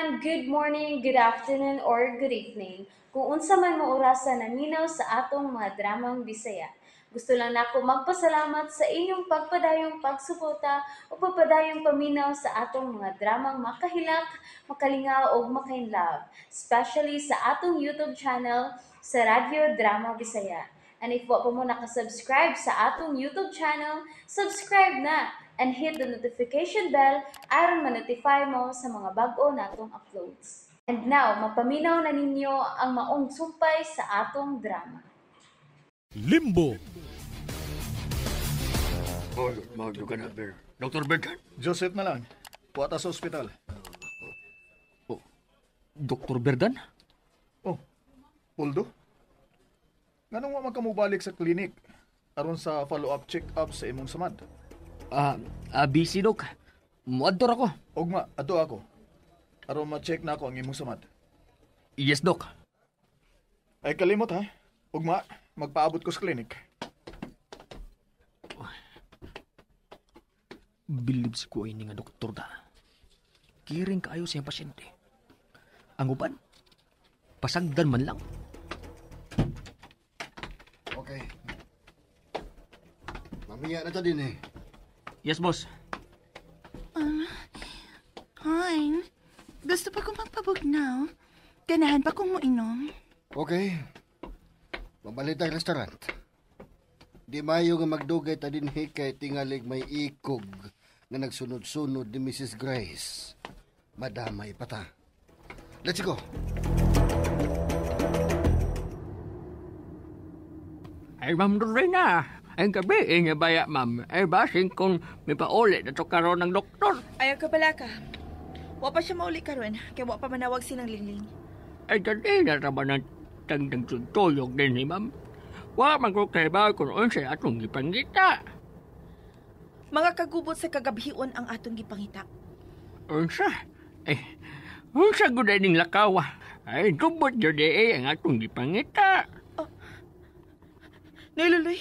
Everyone! Good morning, good afternoon, or good evening. Kung unsa man mo orasa naminaw sa atong mga dramang Bisaya. Gusto lang nako magpasalamat sa inyong pagpadayong pagsuporta o pagpadayong paminaw sa atong mga dramang makahilak, makalingaw o makainlove, especially sa atong YouTube channel sa Radyo Drama Bisaya. And if wa pa mo nakasubscribe sa atong YouTube channel, subscribe na and hit the notification bell aron ma-notify mo sa mga bag-o natong uploads. And now, mapaminaw na ninyo ang maong sumpay sa atong drama. Limbo. Magduga na, Ber. Dr. Bergan? Joseph na lang. Puwata sa ospital. Oh, Dr. Berdan? Oh, Puldo? Nganong wa man ka mobalik sa klinik aron sa follow-up check-up sa imong samad? Busy, Dok. Muadtor ako. Ugma, adto ako. Aron ma-check na ako ang imong samad. Yes, Dok. Ay kalimot ha. Ugma, magpaabot ko sa klinik. Bilib si ko ini nga doktor da. Kiring kaayo sa iyang pasyente. Ang uban, pasagdan man lang. Okay. Mamiya na ta din eh. Yes, boss. Hi. Gusto pa kong magpabugnaw. Ganahan pa kong moinom. Okay. Mabalita ang restaurant. Di mayo nga magdugay ta dinhi kay tingalig may ikog nga nagsunod-sunod ni Mrs. Grace. Madamay pa ta. Let's go. Ay, Ma'am Lorena, ay gabi, eh, nga baya, ma'am. Ay, basin kung may pauli na to karon ng doktor. Ayaw ka pala ka. Wa pa siya mauli karon, kay wa pa manawag sinang Lingling. Ay, dali na raman ang tangdang tutuyog din ni ma'am. Wa man ko kay ba kung unsay atong gipangita. Mga kagubot sa kagabhion ang atong gipangita. Unsa? Eh, unsa gud ning lakaw? Ay, gubot jud eh ang atong gipangita. Oh. Niluloy.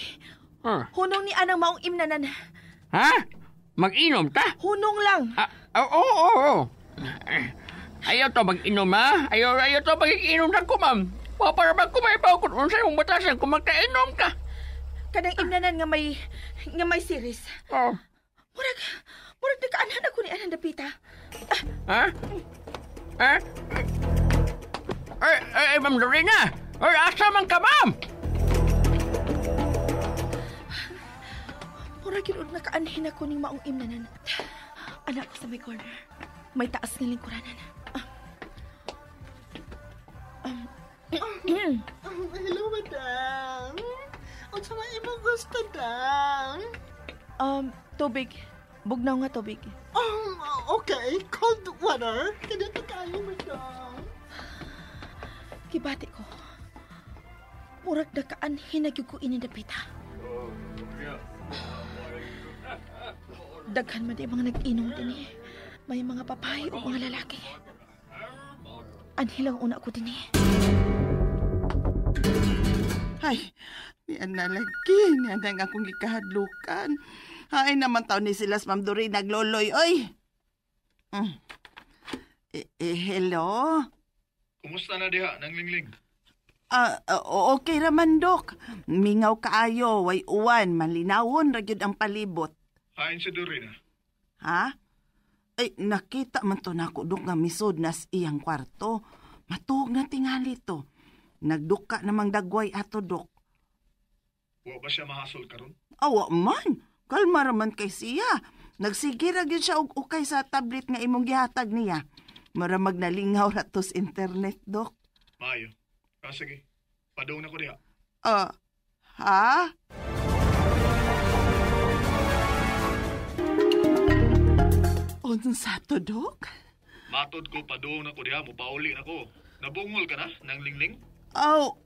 Huh? Hunong ni anang maong imnanan. Ha? Mag-inom ta? Hunong lang. Oo, oo, oo. Ayaw to mag-inom, ha? Ayaw to mag-inom na ko, ma'am. Wa para ba kumaybaw kung unsay mong batasan kung magkainom ka. Kanang imnanan nga may series. Oh. Murag nakaanhan ako ni anang dapita. Ha? Ha? Ay, Ma'am Lorena! Ay, asa man ka, ma'am? Murag yun nakaanhin ako ning maong imnanan. Anak ko sa may corner. May taas nga lingkuranan. Hello, madam. Unsa man imong gusto, dam? Tubig. Bugnaw nga tubig. Okay. Cold water. Kanito kayo, madam. Kibati ko. Murag nakaanhin na gyud ko ini dapita. Daghan man di mga nag-inom din eh. May mga babae o mga lalaki. Anhilang una ko din eh. Ay, niyan na lagi. Niyan na nga akong gikahadlukan. Ay naman taon ni sila Ma'am Doreen nagloloy, oy. Hello? Kumusta na diha, nang Lingling? Okay raman, Dok. Mingaw kaayo, way uwan, malinawon ra gyud ang palibot. Hain si Doreen, ha? Ay, nakita man to nako, Dok, nga misod nas iyang kwarto. Matuog na tingali to. Nagduka namang dagway ato, Dok. Wa ba siya mahasol karon? Awa man. Kalma raman kay siya. Nagsige ra gyud siya og ukay sa tablet nga imong gihatag niya. Mura magnalingaw ra to sa internet, Dok. Maayo. Sige. Padung na ko diha. Ha? Unsa to, Dok? Matod ko, padung na ko diha. Mupauli na ko. Nabungol ka na, nang Lingling? Oh,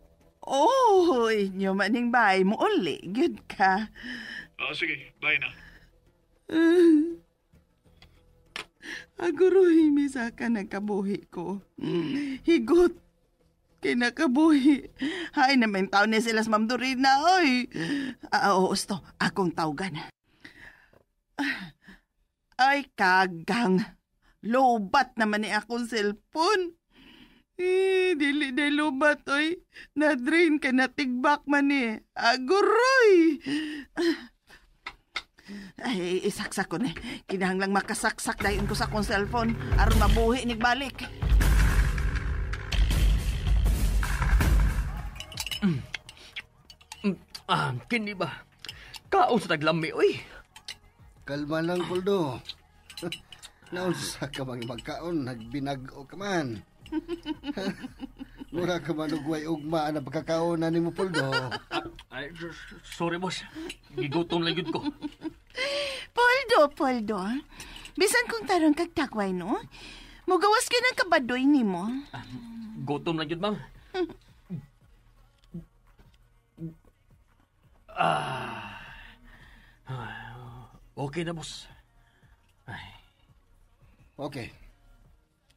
inyo maning bay. Muuli, good ka. Sige, bye na. Aguruhi, misaka nagkabuhi ko. Higot. Kinakabuhi. Hay, naman taon ni sila sa Ma'am Dorina, oy. Oo, usto. Akong tawgan. Ay, kagang. Lobat naman ni akong cellphone. Eh, dili de lobat, oy. Na-drain ka na tigbak man eh. Aguroy! Ay, isaksak ko na. Kinahanglang makasaksak dayon ko sa akong cellphone. Aron mabuhi nigbalik. Kini ba? Kaon sa taglami, oy. Kalma lang, Poldo. Naunsa ka bang magkaon, nagbinag-o ka man. Mura ka man ugway ugma na pagkakaon na nimo, Poldo. Ay, sorry, boss. Gigutom lang yun ko. Poldo, Poldo. Bisan kung tarong kagtakway, no? Mugawas ka ng kabadoy nimo. Gutom lang yun, ma'am. Okay na, boss. Ay. Okay.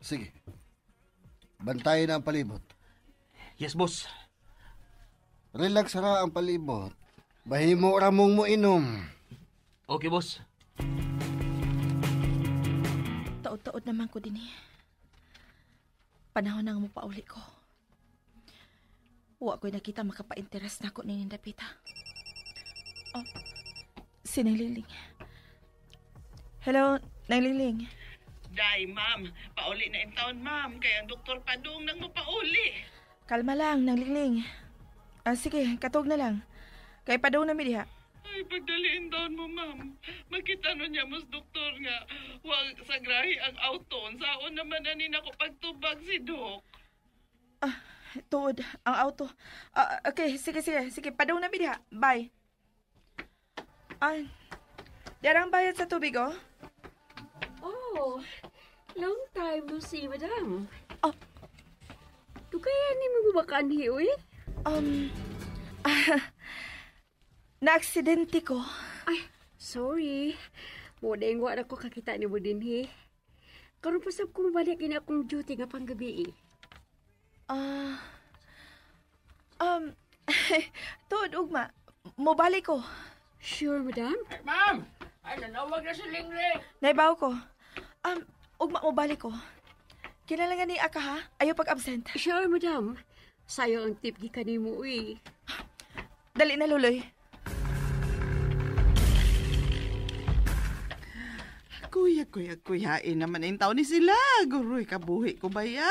Sige. Bantayan na ang palibot. Yes, boss. Relax ra ang palibot. Bahimo ra mong moinom. Okay, boss. Taod-taod naman ko din eh. Panahon na nga mopauli ko. Wa ko'y nakita makapa-interest na ako ni Nindapita. Oh, si Nang Liling. Hello, Nang Liling. Day, ma'am. Pauli na in town, ma'am. Kaya ang doktor Padung nang mapauli. Kalma lang, Nang Liling. Sige, katog na lang. Kay Padung na mi diha. Ay, pagdaliin taon mo, ma'am. Makita no niya mas doktor nga. Wag sa grahe ang auto. Saon naman ani nako pagtubag si Dok. Tuod, ang auto. Okay, sige. Sige, Padung na mi diha. Bye. Ay, darang bayad sa tubig, oh. Oh, long time no see, madam. Oh. Dugay ni mo makanhi, uy? Na-aksidente ko. Ay, sorry. Mo na ko kakita ni mo dinhi. Karon pa sab ko mabalik ina akong duty nga panggabi. Tuod, ugma. Mobalik ko. Sure, madam? Ay, ma'am! Ay, nanawag na si Lingling. Naibaw ko. Ugma, mobalik ko. Kinalangan ni Aka, ha? Ayaw pag-absent. Sure, madam. Sayang ang tip gikan nimo, uy. Dali na, Luloy. Kuya, kuyain naman ang taon ni sila. Guroy, kabuhi ko baya.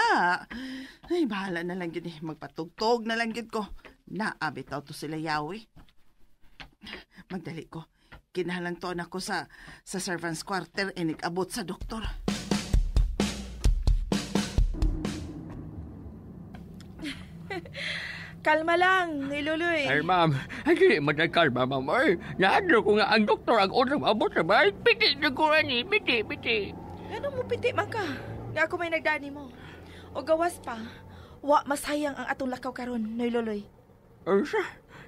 Ay, bahala na lang yun eh. Magpatugtog na lang yun ko. Naabitaw to sila yawi. Magdali ko. Kinahalang to ako sa servants quarter e nag-abot sa doktor. Kalma lang, ni Luloy. Ay, ma'am. Ay, madagkalma, ma'am. Ay, naadlo ko nga ang doktor ang unang abot sa bahay. Piti na ko, ani. Piti, piti. Ano mo piti man ka? Nga ako may nagdani mo. O gawas pa, wa masayang ang atong lakaw karon, Noy Luloy. Ay, siya.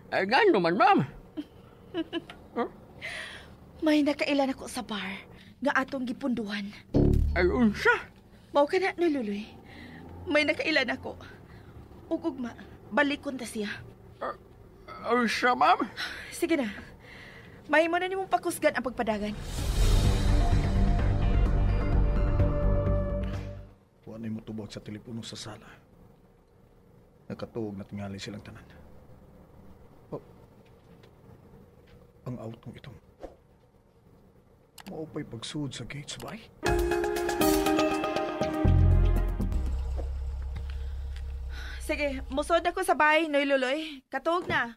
Ay, gano man, ma'am. Huh? May nakailan ako sa bar nga atong gipunduhan. Ay, unsa? Mao ka na, Noy Luloy. May nakailan ako. Ug ugma, balikon ta siya. Unsa, ma'am? Sige na. Mahimo na nimong pakusgan ang pagpadagan. Wa na mo tubag sa telepono sa sala. Nakatuog na tingali silang tanan. Oh, ang autong itong maupay pagsuod sa gates, bay. Sige, musod ako sa bahay, Noy Luloy. Katuog na.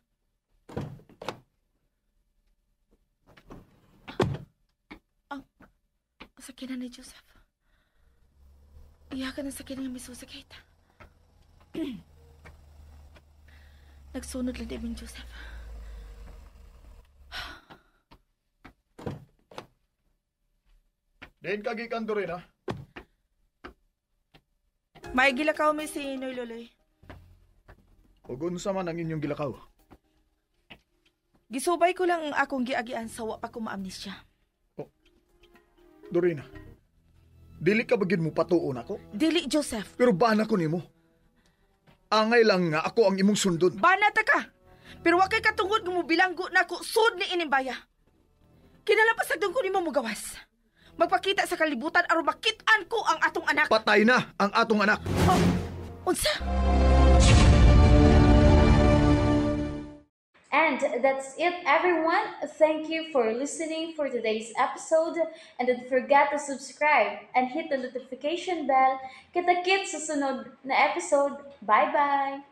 Ang sakyanan ni Joseph. Iya ka ng sakyanan nga may susakit. Nagsunod lang din Joseph. Diin ka gikan rin, ha? May gilakaw mi si Noy Luloy. Ug unsa man ang inyong gilakaw? Gisubay ko lang ang akong giagian sa wa pa ko maamnesya. Oh, Dorina, dili ka ba gid mo patuon ako? Dili, Joseph. Pero bana ko nimo. Angay lang nga ako ang imong sundon. Bana ta ka. Pero wa kay katungod nga mobilanggo nako sud ni inimbaya. Kinalapasagdon ko nimo mogawas. Magpakita sa kalibutan aron makit-an ko ang atong anak. Patay na ang atong anak. Oh, unsa? And that's it, everyone. Thank you for listening for today's episode. And don't forget to subscribe and hit the notification bell. Kita-kits sa sunod na episode. Bye-bye!